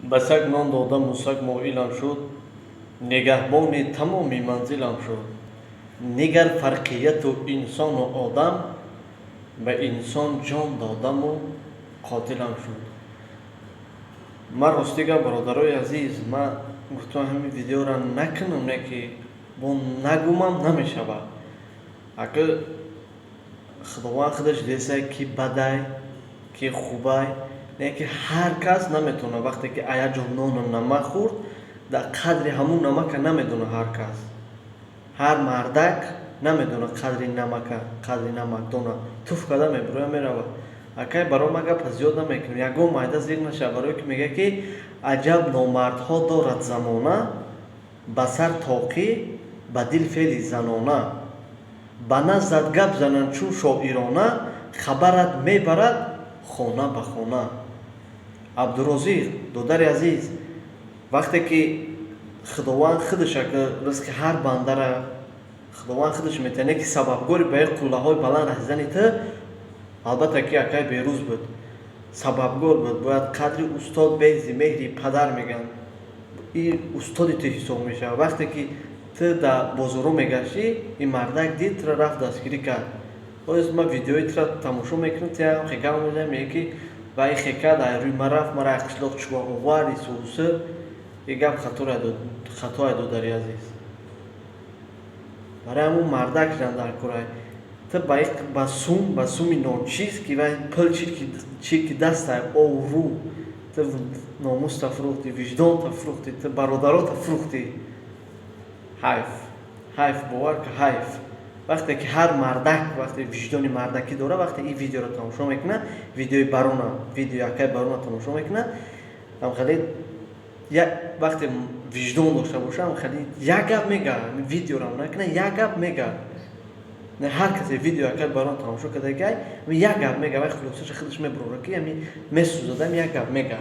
Ба саг нон додаму саг моилам шуд, нигаҳбони тамоми манзилам шуд. Нигар фарқияту инсону одам, ба инсон ҷон додаму қотилам шуд. Ман, рости гап, бародарои азиз, ман гуфтам, ҳамин видеоро накунам, не ки бо нагумам намешавад. Ака, Худованд худаш десай, ки бадай, ки хубай, не ки ҳар кас наметавонад. Вақте ки як ҷо нону намак хӯрд, дар қадри ҳамун намака намедонад. Ҳар кас, ҳар мардак намедонад қадри намака, қадри намакдона. Туф карда мебуроя, меравад. Акай, барои ман гапа зиёд намекунем, ягон майда зиқ нашавад, барое ки мегӯяд, ки аҷаб номардҳо дорад замона: ба сар тоқӣ, ба дил феъли занона, ба наздат гап зананд чун шоирона, хабарат мебарад хона ба хона. Абдурозиқ, додари азиз, вақте ки Худованд худаш ака ризқи ҳар бандара Худованд худаш метиҳад, не ки сабабгори ба як қуллаҳои баланд расидани ту, албатта, ки акай Берӯз буд, сабабгор буд. Бояд қадри устод бези меҳри падар мегӯянд. И устоди ту ҳисоб мешавад. Вақте ки ту дар бозоро мегаштӣ, ин мардак дид тура, рафт, дастгирӣ кард. Ҳоз ман видеои тура тамошо мекунам, ту ям хе гап мезанӣ, мегӯӣ, ки вай хе кард, ай рӯи ман рафт, мара як қишлоқ чӯба овард, исуусу. И гап хатое, додари азиз. Барои ҳамун мардак шудан дар курай. Ту ба сум, ба суми ночиз, ки вай пул чирки дастай, оврӯ, ту номуста фурӯхтӣ, виҷдонта фурӯхтӣ, ту бародарота фурӯхтӣ. Ҳайф, ҳайф, бовар ка, ҳайф. Вақте ки ҳар мардак, вақте виҷдони мардакӣ дора, вақте ин видеоро тамошо мекунад, видеои Барона, видеои акаи Барона тамошо мекунад, ҳамхеле вақте виҷдон дошта боша, ҳамхеле як гап мега, видеоро накуна, як гап мега. Ҳар касе видео акаи Барон тамошо кардагай, як гап мега. Вай хулосаша худаш мебурора, ки ами месӯзадам, як гап мега.